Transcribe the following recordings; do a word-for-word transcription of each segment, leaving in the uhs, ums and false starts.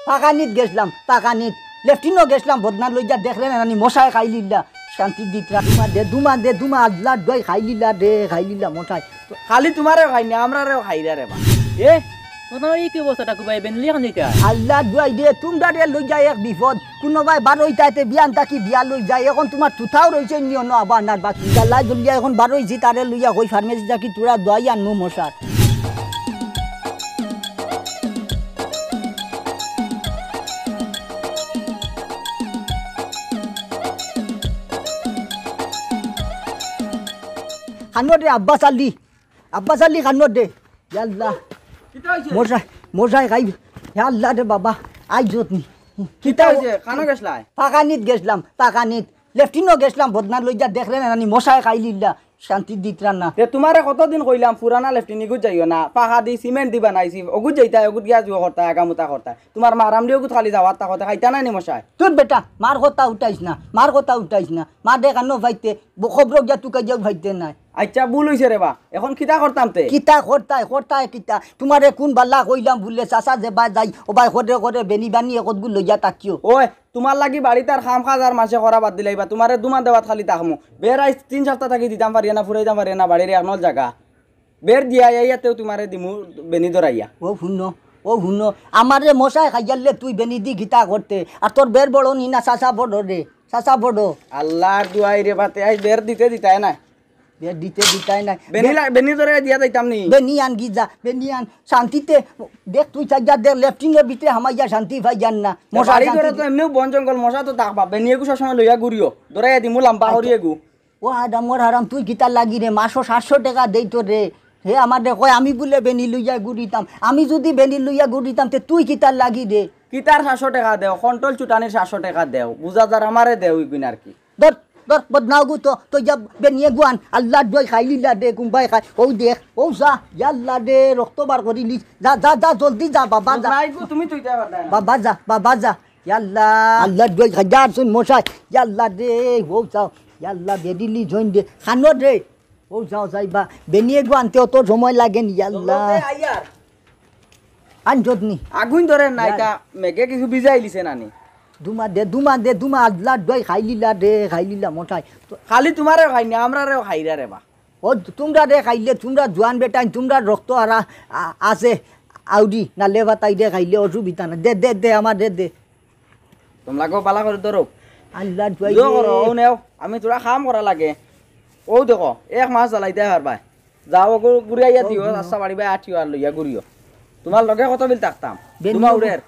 পাখানিত গেছলাম, পাখানিত। লেফটিনো গেছলাম, বদনা লইয়া দেখরে না নি, মশায় খাইলিলা। শান্তি দিতরা। দুমা দে, দুমা দে, দুমা, আল্লার দোয়াই খাইলিলা রে, খাইলিলা মশায়। খালি তুমারেও খাইনি, আমরারেও খাইরা রে বা। এ, তুমার ই কি অবস্থা ঠাকুর ভাই, বেনলি খান দিতা? আল্লার দোয়াই রে, তুমরারে লইয়া এক বিপদ। কুনুবায় বারইতায় তে বিয়ান থাকি বিয়া লই যায়, অখন তুমার তুতাও রইছে নি অনো আবার নার বাকি। জ্বালায় জ্বলিয়া অখন বারইছি, তারে লইয়া কই ফার্মেসি থাকি তুরা দোয়াই আনমু মশার। খানো রে আব্বাস আলী, আব্বাস আলী খানো রে। ইয়াল্লা। কিতা অইছে? মশায়, মশায় খাই। ইয়াল্লা রে বাবা, আই যত নি। কিতা অইছে? খানো গেছলায়? পাখানিত গেছলাম, পাখানিত। লেফটিনো গেছলাম, বদনা লইয়া দেখরে না নি, মশায় খাইলিলা। শান্তি দিতরা না। তে তুমারে কতদিন কইলাম, পুরানা লেফটিন ইগুত যাইও না, পাখা দি, সিমেন্ট দি বানাইছি, অগুত যাইতায়, অগুত গিয়া জুয়ো করতায়, আগামুতা করতায়। তুমার মারাম দি অগুত খালি যাওয়ার তা কতে খাইতা নায় নি মশায়? তোর বেটা, মার কথা উঠাইস না, মার কথা উঠাইস না। মা দেখানো পাইতে, ব-, খবরো গিয়া তুকাইয়াও পাইতে নায়। আইচ্ছা, ভুল অইছে রে বা, অখন কিতা করতাম তে? কিতা করতায়, করতায় কিতা? তুমারে কুন বালা কইলাম বুলে, চাচা যেবায় যাই, ওবায় করে করে বেনি বানি একতগু লইয়া থাকিও। ওই, তুমার লাগি বাড়িত আর কাম কাজ আর মানষে করা বাদ দিলাইবা, তুমারে দুমা দেওয়াত খালি থাকমু। বের আইজ তিন সাপ্তা থাকি দিতাম পারিয়া না, ফুরাইতাম পারিয়া না, বাড়ির এক নল জাগা। বের দিয়া আইয়া তেও তুমারে দিমু বেনি ধরাইয়া। ও হুনো, ও হুনো, আমারে মশায় খাইয়ারলে তুই বেনি দি কিতা করতে, আর তোর বের বড় নি না চাচা বড় রে, চাচা বড়। আল্লার দোয়াই রে বাতে, আইজ বের দিতে দিতায় না। বের দিতে দিতায় না। বেনি লা-, বেনি ধরাইয়া দিয়া যাইতাম নি। বেনি আন গি যা, বেনি আন। শান্তিতে দেখ তুই চাইয়া দেখ, লেফটিনর ভিতরে হামাইয়া শান্তি পাইয়ার না। মশা বাড়ি শান্তি ঘরো তো দি- এমনেও বন জঙ্গল, মশা তো থাকবা। বেনি এগু সবসময় লইয়া ঘুরিও। ধরাইয়া দিমু লাম্বা আচ্ছা। করি এগু। ও হারাম, ওর হারাম, তুই কিতার লাগি রে? মাসো সাতশো টেকা দেই তোরে। হে আমারে কয় আমি বুলে বেনি লইয়া ঘুরিতাম। আমি যুদি বেনি লইয়া ঘুরিতাম, তে তুই কিতার লাগি রে? কিতার সাতশো টেকা দেও, কন্ট্রোল চুটানির সাতশো টেকা দেও। বুঝা যার আমারে দেও ইগুইন আর কি। ধর, ধর, বদনাও গু তো, তো যা বেনিয়ে গুয়ান, আল্লার দোয়াই খাইলিলা দে, কুম্বাই খাই। ও দেখ, ও যা, ইয়াল্লা দে, রক্ত বার করিলি। যা, যা, যা, জলদি যা, বাবা যা। নাই গো, তুমি তুইতে পারতায় না। বাবা যা, বাবা যা। ইয়াল্লা, আল্লার দোয়াই খাই, যা শুন মশাই। ইয়াল্লা দে, ও যাও। ইয়াল্লা, বেদিলি জয়েন দে। খানো দে। ও যাও, যাইবা। বেনিয়ে গু আনতে অত সময় লাগে নি, ইয়াল্লা। জলদি আইয়ার। আনছত নি? আগুইন ধরে না, ইয়া। ইটা মেঘে কিছু ভিজাইলিছে নানি। দুমা দে, দুমা দে, দুমা আল্লার দোয়াই খাইলিলা দে, খাইলিলা মশাই। তো খালি তুমারেও খাইনি, আমরারেও খাইরা রে বা। ও তুমরারে খাইলে, তুমরা জোয়ান বেটাইন, তুমরার রক্ত আরা, আ-, আছে, আউরি, না লেবা তাই দে খাইলে অসুবিধা না। দে, দে, দে, আমার দে, দে। তুমরা গো বালা করি ধরো। আল্লার দোয়াই দে। করো, ও নেও, আমি থুড়া কাম করা লাগে। ও দেখো, এক মাস জ্বালাইতে পারবায়। যাও, ওগু ঘুরিয়া আইয়া ও দিও, ঘুরিও। রাস্তা বাড়ি বাই আটিও আর লইয়া ঘুরিও। তুমার লগে কত বিল থাকতাম? বেনিয়ে তুমা গু-, উড়ের।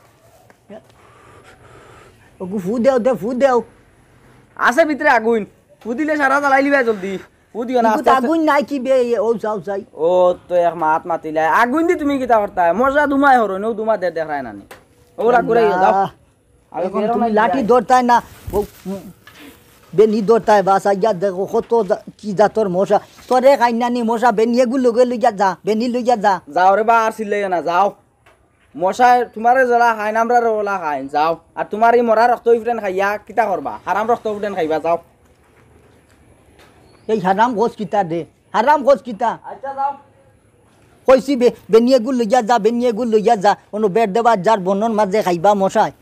ওগু ফু দেও, দে, ফু দেও। আছে ভিতরে আগুইন। ফু দিলে সারা জ্বালাইলিবা জলদি। ফু দিও না, ইগু তো আস্তে আস্তে। আগুইন নাই কি বে, ও যাও যাই। ও তো এক মাত মাতিলা। আগুইন দি তুমি কিতা করতায়? মশা দুমায় হরো, নু দুমা দে দেখায় নানি। ওগুলা ঘুরে যাও। আল্লাহ। আমি অখন বেরো তুমি নাই লাঠি যাই। ধরতায় না, ও, উম, বেনি ধরতায়, বাস আইয়া দেখো কত জা-, কি জাতর মশা। তোরে খাইন নানি মশা, বেনি এগু লগে লইয়া যা, বেনি লইয়া যা। যাও রে বা, আর চিল্লাইও না, যাও। মশায় তুমারে যেলা খাইন, আমরারে ওলা খাইন, যাও। আর তুমার ই মরা রক্ত ইফরেন খাইয়া কিতা করবা? হারাম রক্ত ইফরেন খাইবা, যাও। এই হারাম গোস কিতা দে, হারাম গোস কিতা? আচ্ছা, যাও। কইছি বে-, বেনি এগু লইয়া যা, বেনি এগু লইয়া যা। অনো বের দেবা যার বনর মাঝে খাইবা মশায়।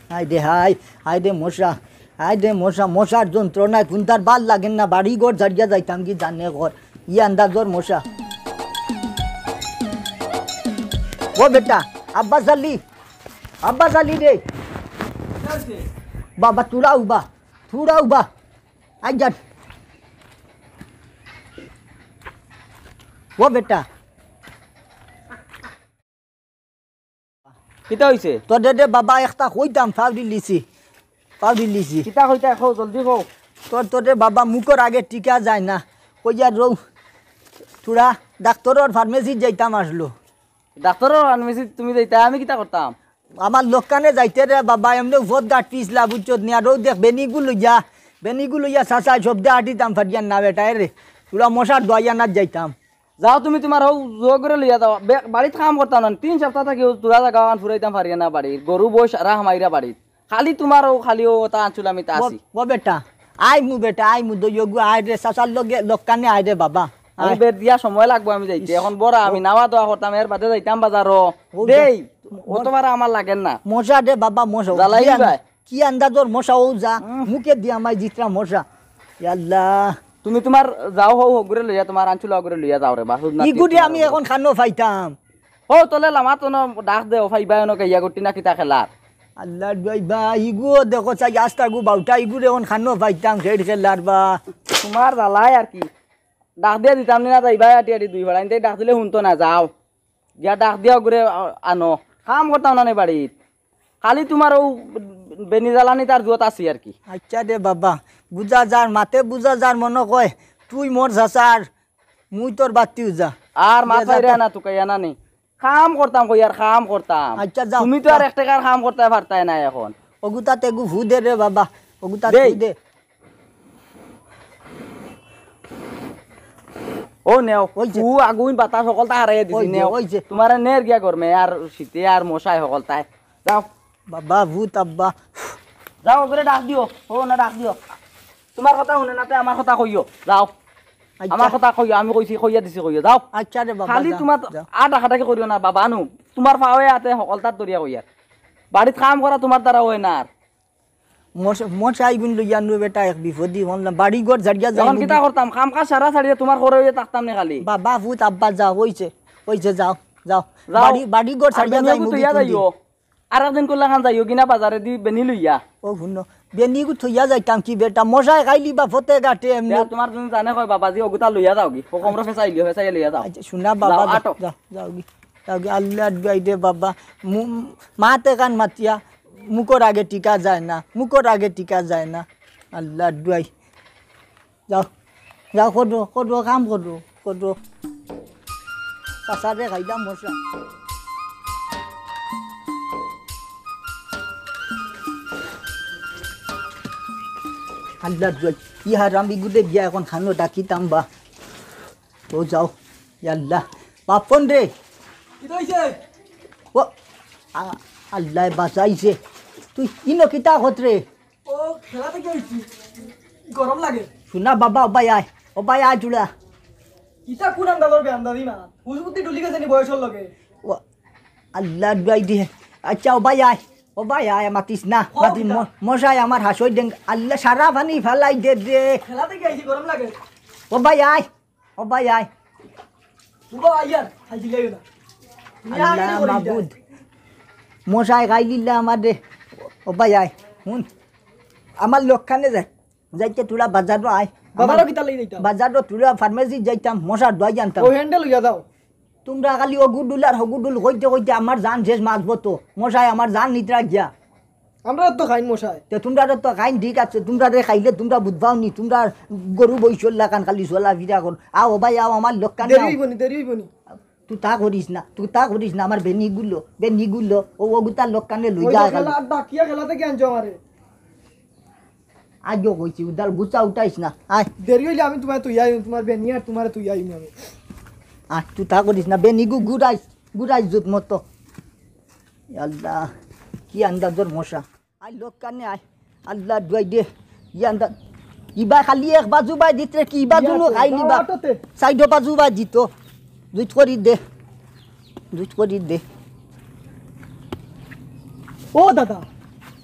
হায় দে হায়, হায় দে মশা, হায় দে মশা, মশার যন্ত্রণায় কুন্তার বাল লাগের না, বাড়ি ঘর ছাড়িয়া যাইতাম কি জানে ঘর। ই আন্দাজর মশা। ও বেটা, আব্বাস আলী, আব্বাস আলী রে। বাবা, তুরা উবা, তুরা উবা। আই যার। ও বেটা। কিতা অইছে? তোরে দে বাবা একটা কইতাম, ফাউরি লিছি। ফাউরি লিছি। কিতা কইতা কও, জলদি কও। তোর, তোরে বাবা মুখর আগে টিকা যায় না। কইয়া রও, থুড়া ডাক্তরর ফার্মেসিত যাইতাম আসলো। ডাক্তরর ফার্মেসিত তুমি যাইতা, আমি কিতা করতাম? আমার লোকখানে যাইতে রে বাবা, এমনে ভোট গাট পিছলা বুঝছত নি, আর রও দেখ বেনিগু লইয়া, বেনিগু লইয়া চাচা শব্দে আটিতাম ফাটিয়ার না বেটায় রে। থুড়া মশার দোয়াই আনাত যাইতাম। যাও তুমি তুমার হউ জুয়া করে লইয়া যাও। বে-, বাড়িত কাম করতাম না, তিন সপ্তাহ থাকি হউ তুরা জাগা আন ফুরাইতাম ফারিয়া না বাড়িত। গরু বই সারা হামাইরা বাড়িত। খালি তুমার হউ, খালি হউ ওটা আনছুলামিতা আছি। ও বেটা, আইমু বেটা, আইমু দইয়গু আয় রে, চাচার লগে লক্কানে আয় রে বাবা। আমি আয়। বের দিয়া সময় লাগবো আমি যাইতে। ইস। এখন বড় আমি ও। নাওয়া দোয়া করতাম, এর বাদে যাইতাম বাজারো। ও দেই। ও তোমার আমার লাগের না। মশা রে বাবা, মশা। জ্বালাই কি আন-, দিবায়। কি আন্দাজর মশা ও যা, উম। মুখে দিয়া মাই জিতরা মশা। ইয়া আল্লাহ। তুমি তোমার যাও হউ হগুরে লইয়া, তোমার আনছুলা হগুরে লইয়া যাও রে বা, হুদ না ইগুরে তুই আমি তোমার এখন খানো পাইতাম। ও তোলে লামা তো ন ডাক দেও, ফাইবা এনো কে ইয়া গটি না কিতা খেলার। আল্লাহ ডুয়াই বা, ইগু দেখো চাই আস্তা গু বাউটা, ইগুরে এখন খানো পাইতাম, খেড় খেলার বা। তোমার জ্বালায় আর কি। ডাক দিয়া দিতাম নি না, যাইবা আটি আটি দুই ফাড়া, ইনতে ডাক দিলে হুনতো না, যাও। গিয়া ডাক দিয়া ওগুরে আ-, আনো। কাম করতাম না নি বাড়িত। খালি তোমার ও বেনি জ্বালানি তার জুয়াত আছি আর কি। আচ্ছা দে বাবা, বুঝা যার, মাতে বুঝা যার মনে কয়, তুই মোর চাচার, মুই তোর বাত্তি উজা। আর দে যা মাথায় তো। রে না তুকাইয়া না নি। কাম করতাম কই আর কাম করতাম। আচ্ছা, যাও, তুমি তো আর যাও। এক টাকার কাম করতে পারতায় না এখন। ওগুতা তে গু ফু দে রে বাবা, ওগুতা দেই। ফু দে। ও নেও, ওই যে। ফু আগুন বাতাস সকলতা হারাইয়া দিছি, ওই যে, নেও। ওই যে। তোমারে নের গিয়া গরমে আর শীতে আর মশায় সকলতায়। যাও। বাবা, ভূত আব্বা। যাও, ওগুরে ডাক দিও। ও না, ডাক দিও। তোমার কথা হুনে না, তে আমার কথা কইও। যাও। আচ্ছা। আমার কথা কইও, আমি কইছি, কইয়া দিছি, কইও। যাও। আচ্ছা রে বাবা, খালি যা, তোমার যা। আ ডাকাডাকি করিও না, বাবা, আনু। তোমার পাওয়ে আতে হকলতার দরিয়া কইয়ার। বাড়িত কাম করা তোমার দ্বারা হয় না আর। মশা, মশা আইগুন লইয়া নু বেটা এক বিপদি হন না। বাড়ি ঘর ছাড়িয়া যাই এখন মুগি। কিতা করতাম? কাম কাজ সারা ছাড়িয়া তোমার ঘরে হইয়া থাকতাম নি খালি। বাবা, ভূত আব্বা, যা, হইছে, হইছে, যাও, যাও। যাও। বাড়ি, বাড়ি ঘর আর ছাড়িয়া বেনি যাই ওগু মুগি থইয়া কুন্দি। যাইও। আর একদিন করলে খান যাইও কিনা বাজারে দি বেনি লইয়া। ও হুনো, বেনি গু থইয়া যাইতাম কি বেটা, মশায় খাইলি বা ফতে গাটে এমনি। ইয়া, তোমার তুমি জানে কয় বাবাজি, ওগুতা লইয়া যাওগি। ও কমরা ফেসাই লিও, ফেসাই লইয়া যাও। আচ্ছা, শুনা বাবা, যাও, যাও, আটো। যাও, যাওগি, যাওগি। আল্লাহ দুয়াই দে বাবা। মু-, মাতে কান মাতিয়া, মুখর আগে টিকা যায় না, মুখর আগে টিকা যায় না। আল্লাহ দুয়াই। যাও, যাও, করো, করো, কাম করো, করো। চাচারে খাইলাম মশা। আল্লাহ দুয়াই, কি হারাম ইগুরে গিয়া এখন খানো ডাকিতাম বা। ও যাও, ইয়া আল্লাহ। বাপন রে। কিতা অইছে? ও, আ-, আল্লাহ বাঁচাইছে। তুই ইনো কিতা খত রে? ও, খেলা থাকি আইছি। গরম লাগে। শুনা বাবা, ও ভাই আয়। ও ভাই আয় চুড়া। ইতা কোন আন্দাজর বেআন্দাজি মা? হুজুরতি ডুলি গেছে নি বয়সর লগে? ও, আল্লাহ দুয়াই দে। আচ্ছা, ও ভাই আয়। ও ভাই আয়, মাতিস না। ও মাতিস কিতা? ম-, মশায় আমার হাসই ডেং। আল্লাহ সারা পানি ফালাই দে দে। খেলা থাকি আইছি, গরম লাগে। ও ভাই আয়। ও ভাই আয়। ও ভাই আয়, আর খাই দিলাই না। তুমি আগে আল্লাহ করে মাবুদ। দিলাই। মশায় খাই দিলা আমারে। ও ভাই আয়। হুন। আমার লোকখানে যায়। যাইতে তোরা বাজারো আয়। বাজারো আমার কিতা লাগি যাইতাম? বাজারো তোরা ফার্মেসি যাইতাম, মশার দোয়াই আনতাম। ও হ্যান্ডেল লইয়া যাও। তোমরা খালি অগুডুল আর হগুডুল কইতে কইতে আমার জান শেষ মাতবো তো। মশায় আমার জান নিতরা গিয়া। আমরা তো খাইন মশায়। তে তোমরা তো খাইন ঠিক আছে, তোমরা রে খাইলে তোমরা বুঝবাও নি, তোমরা গরু বৈশল্লা কান খালি চলা ফিরা কর। আও ও ভাই আও, আমার লোকখানে দেরি আও। হইব নি, দেরি হইব নি। তুই তা করিস না, তুই তা করিস না, আমার বেনিগুলো, বেনিগুলো, ও অগুতার লোকখানে লই ওই যা তো খালি। খেলা, আর ডাকিয়া খেলা থাকি আনছো আমারে। আইও কইছি, উদার গুছা উঠাইস না। আয়। দেরি হইলে আমি তোমার তুই আইম, তোমার বেনি আর তোমার তুই আইম আমি। আর তুই তা করিস না, বেনিগু গুড়াইস, গুড়াইস জুত মতো। ইয়া আল্লাহ, কি আন্দাজর মশা। আয় লোক কানে আয়, আল্লাহ দুয়াই দে। ইয়া আন্দা-, ইবা খালি এক বাজু বাই দিতরে কি, ইবা ইয়া দুনো তো, খাই নিবা। আটোতে। সাইডো বাজু বাই দিত। দুইট করি দে। দুইট করি দে। ও দাদা।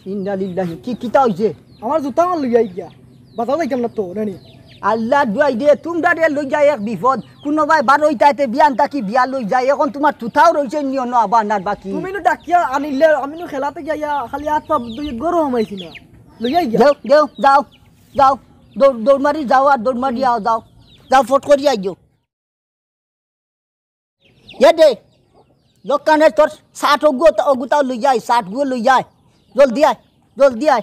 ইন্না লিল্লাহি। কি, কিতা অইছে? আমার জুতা আমার লইয়া আই গিয়া। বাজাও যাইতাম না তো, নানি। আল্লাহ দুয়াই দে, তুমরারে লইয়া এক বিপদ। কুনুবায় বারোইতাইতে বিয়ান থাকি বিয়া লই যায়। এখন তুমার তুতাও রইছে নি অনো আবার নার বাকি। তুমি নু ডাকিয়া আনিলে, আমি নু খেলাতে গিয়া খালি হাত পা ধুই গরু হামাইছি না। লইয়া আই গিয়া। দেও, দেও, যাও, যাও। দৌড়, দৌড় মারি যাও আর দৌড় মারি আও, যাও। যাও, ফট করি আই যাও। এ দে, লোকখানে তোর শার্ট ওগু, ওগুতাও লই যায়, শার্ট গু লই যায়। জলদি আয়, জলদি আয়।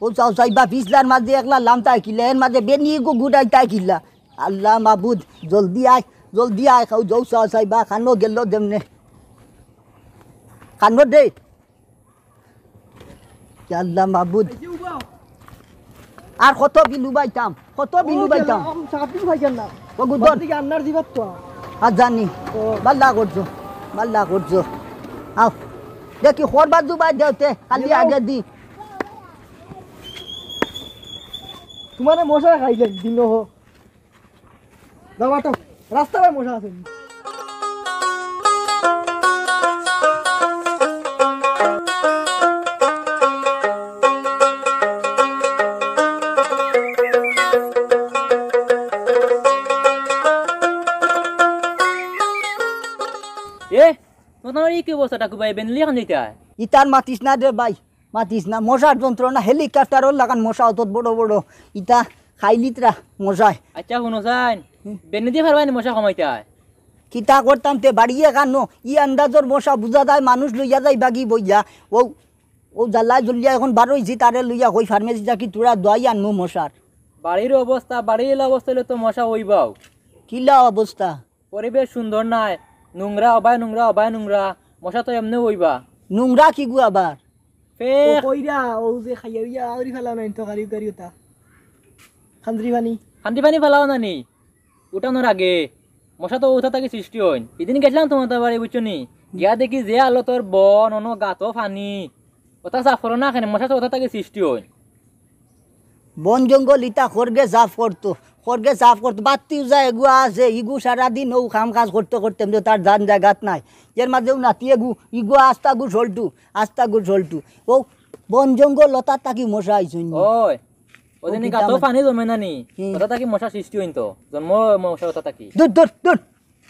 ও চাও চাইবা, বিছলার মাঝে একলা লামতায় কিলা, এর মাঝে বেনি গু গুড়াইতায় কিলা। আল্লাহ মাবুদ, জলদি আয়, জলদি আয়, খাও যাও চাও চাইবা, খানো গেল দেমনে। খানো দে। ইয়া আল্লাহ মাবুদ। এই যে উবাও। আর কত বিল উবাইতাম? কত বিল ও উবাইতাম? গেলাম, সাত দিন খাইছেন না। ও গুদন। বাদ দিকে আন্নার দিবার তো। আর জানি। ও। বাল্লা করছো। বাল্লা করছো। আও। দেখি খর বাদ দুবাই দেওতে। খালি গেলাম। আগে দি। তোমারে মশা খাইলেন, দিন হোক। যাও, আটো। রাস্তা ভাই মশা আছে। এই কি অবস্থা টাকু ভাই, বেন লইয়া কান যাইতায়? ইতার মাতিস না রে ভাই, মাতিস না। মশার যন্ত্রণা, হেলিকপ্টারর লাখান মশা অত বড় বড়। ইতা খাইলিতরা মশায়। আচ্ছা, হুনো চাইন, বেন দিয়া পারবায় নি মশা কমাইতায়? কিতা করতাম তে, বাড়িয়ে কানো, ই আন্দাজর মশা বুঝা যায়, মানুষ লইয়া যাইবাগি বইয়া। ও, ও জ্বালায় জ্বলিয়া এখন বারইছি, তারে লইয়া কই ফার্মেসি থাকি থুড়া দোয়াই আনমু মশার। বাড়ির অবস্থা, বাড়ির অবস্থা অইলে তো মশা অইবাউ। কিলা অবস্থা? পরিবেশ সুন্দর নায়, নোংরা, অবায় নোংরা, অবায় নোংরা, মশা তো এমনেউ অইবা। নোংরা কিগু আবার? ফে- ও কইরা, ও যে খাইয়া উইয়া আউরি ফালাও নানি, তরকারি উকারি ওটা। খান্দ্রি পানি। খান্দ্রি পানি ফালাও নানি, উঠানোর আগে। মশা তো ওটা থাকি সৃষ্টি অইন। হিদিন গেছিলাম তুমার বাড়ি, বুঝছো নি? গিয়া দেখি যে আলো তোর বন, অনো গাতো পানি। ওটা সাফ করো না কেনে, মশা তো ওটা থাকি সৃষ্টি অইন। বন জঙ্গল ইতা খড়গে সাফ করতো, খড়গে সাফ করতো, বাত্তিও যায় এগুয়া আছে, ইগু সারাদিন ও কাম কাজ করতে করতে এমনে তার জান জাগাত নাই। এর মাঝেও নাতি এগু, ইগু আস্তা গু সল্টু, আস্তা গু সল্টু। ও বন জঙ্গল লতার থাকি মশা আইছইন নি। ওই, ও ও দিন কিতা গাতো মানে? পানি জমে না নি, হুম। ওটা থাকি মশা সৃষ্টি অইন তো, জন্ম মশা ওটা থাকি। দূর, দূর, দূর।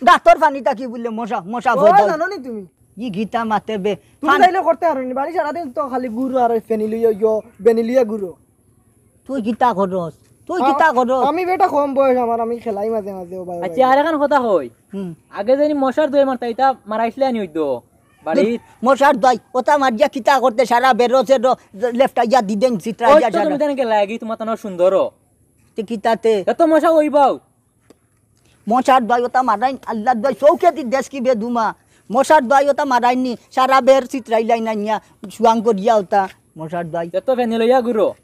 গাতর পানি থাকি বুলে মশা, মশা ও, ফয়দা। জানো নি তুমি? ই গীতা মাতে বে। তুমি পান- তাইলে করতে পারো নি, বাড়ি সারাদিন তো খালি গুরু আর ফেনি লইয়া ইয়ো, বেনি লইয়া গুরু। তুই কিতা করস? তুই আ-, কিতা করস? আমি বেটা কম বয়স আমার, আমি খেলাই মাঝে মাঝে ও ভাই, ও আচ্ছা, ভাই। আর এখন কথা কই। হুম। আগে জানি মশার দই মারতা, ইতা মারাইছলে আনি অইতো। বাড়ি মশার দই, ওটা মারিয়া কিতা করতে সারা বেরোছে র-, লেফটাইয়া দিদেন চিত্রা ওই ইয়া তো সারা। তুমি জানি গেলা, কি তোমার তো না সুন্দর। তে কিতাতে? এত মশা অইবাউ। মশার দোয়াই ওটা মারাইন, আল্লাহর দোয়াই, চৌকে দি দেশ কি বেদুমা। মশার দোয়াই ওটা মারাইন নি, সারা বের চিত্রাইলাই না নিয়া, সুয়াং করিয়া ওটা, মশার দোয়াই। এত ফেনি লইয়া ঘুরো।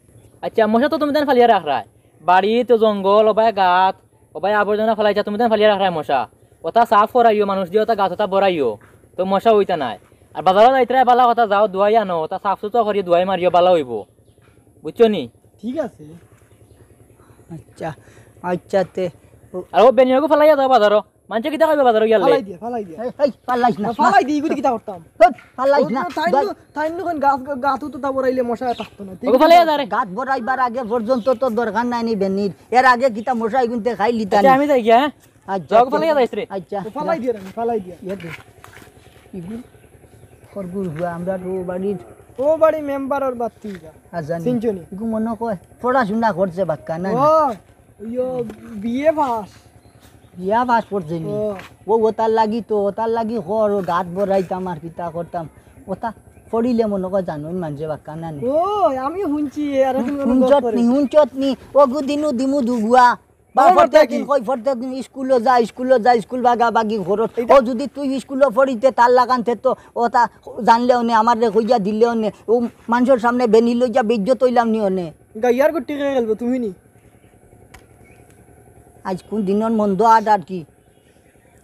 আচ্ছা, মশা তো তুমি তান ফালিয়া রাখরায়। বাড়ি তো জঙ্গল, ওবায় গাত, ওবায় আবর্জনা ফালাইছা, তুমি তান ফালিয়া রাখরায় মশা। ওটা সাফ করাইও, মানুষ দিয়া ওটা গাত ওটা বড়াইও, তো মশা অইতা নায়। আর বাজারো যাইতরায় বালা কথা, যাও দোয়াই আনো, ওটা সাফ সুতরা করিয়া দোয়াই মারিও, বালা অইবো। বুঝছো নি? ঠিক আছে। আচ্ছা, আচ্ছা, তে ও আর ও বেনিয়াগু ফালাইয়া যাও বাজারো। মানষে কিতা কইবা বাজারো গেলে? ফালাই দিয়া, ফালাই দিয়া। এই, এই, ফালাইস না, না, ফালাই দিয়া, ইগুলি কিতা করতাম? হেই, ফালাইস ও, না। তাইন দই- নু-, তাইন নু কোন গাছ, গাতু তো তা বড়াইলে মশা থাকতো না। ওকে ফালাইয়া যা রে। গাত বড়াইবার আগে পর্যন্ত তো দরকার নাই নি বেনির। এর আগে কিতা মশা ইগুনতে খাইলিতা আচ্ছা, নি? আমি যাই গিয়া, হ্যাঁ? আচ্ছা, যাও, আচ্ছা। ফালাইয়া যাইস রে। আচ্ছা। ও ফালাই দিয়া রে, ফালাই দিয়া। ইয়ে দে। ইগু খরগুর হুয়া, আমরা তো বাড়ির ও বাড়ি মেম্বার আর বাত্তি যা। আর জানি। চিনছো নি? ইগু মনে কয় পড়াশোনা করছে বাক্কা, না? ও, ইয়ো, বিএ পাস। বিয়া পাস করছে নি? ও। ও, ওটার লাগি তো, ওটার লাগি খর, ও গাত বড়াইতাম আর কিতা করতাম। ওটা পড়িলে মনে কয় জানোই মানষে বাক্কা, না নি? ও, আমি হুনছি, আর এখন কোনো হুনছত গপ করে। নি, হুনছত নি, ও গু দিনু দিমু দুগুয়া। বা ও, প্রত্যেক দিন কি? কই, প্রত্যেক দিন স্কুলো যা, স্কুলো যা, স্কুল বাগা বাগি ঘরত। এইটা ও যদি তুই স্কুলো পড়িতে তার লাগান তে তো ওটা জানলেও নে, আমারে কইয়া দিলেও নে। ও মানষর সামনে বেনি লইয়া বেইজ্জত অইলাম নি অনে। গাইয়ার গুটি কে গেলবো তুমি নি? আজ কোন দিনর মন্দ আট আর কি?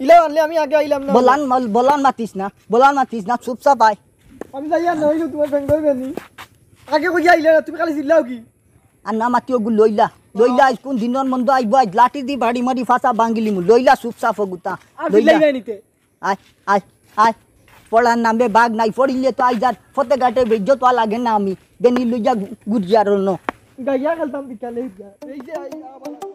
ইলা আনলে আমি আগে আইলাম না। বলান মাল-, বলান মাতিস না, বলান মাতিস না, চুপচাপ আয়। আমি যাই আর নইলো তোমার বেঙ্গল বেনি। আগে কইয়া আইলে না, তুমি খালি চিল্লাও কি? আর না মাতি ওগু লইলা, লইলা, আজ কোন দিনর মন্দ আইবো, আজ লাঠি দি বাড়ি মারি ফাঁসা ভাঙ্গিলিমু, লইলা চুপচাপ ওগুতা, আর লইলা। চিল্লাই নাই নিতে। আয়, আয়, আয়, পড়ার নামে বাঘ নাই, পড়িলে তো আইজ আর ফতে ঘাটে বেইজ্জত লাগে না আমি, বেনি লইয়া গু-, গুজিয়ার অনো। গাইয়া খেলতাম বিকালে, এই যে আই-, আবার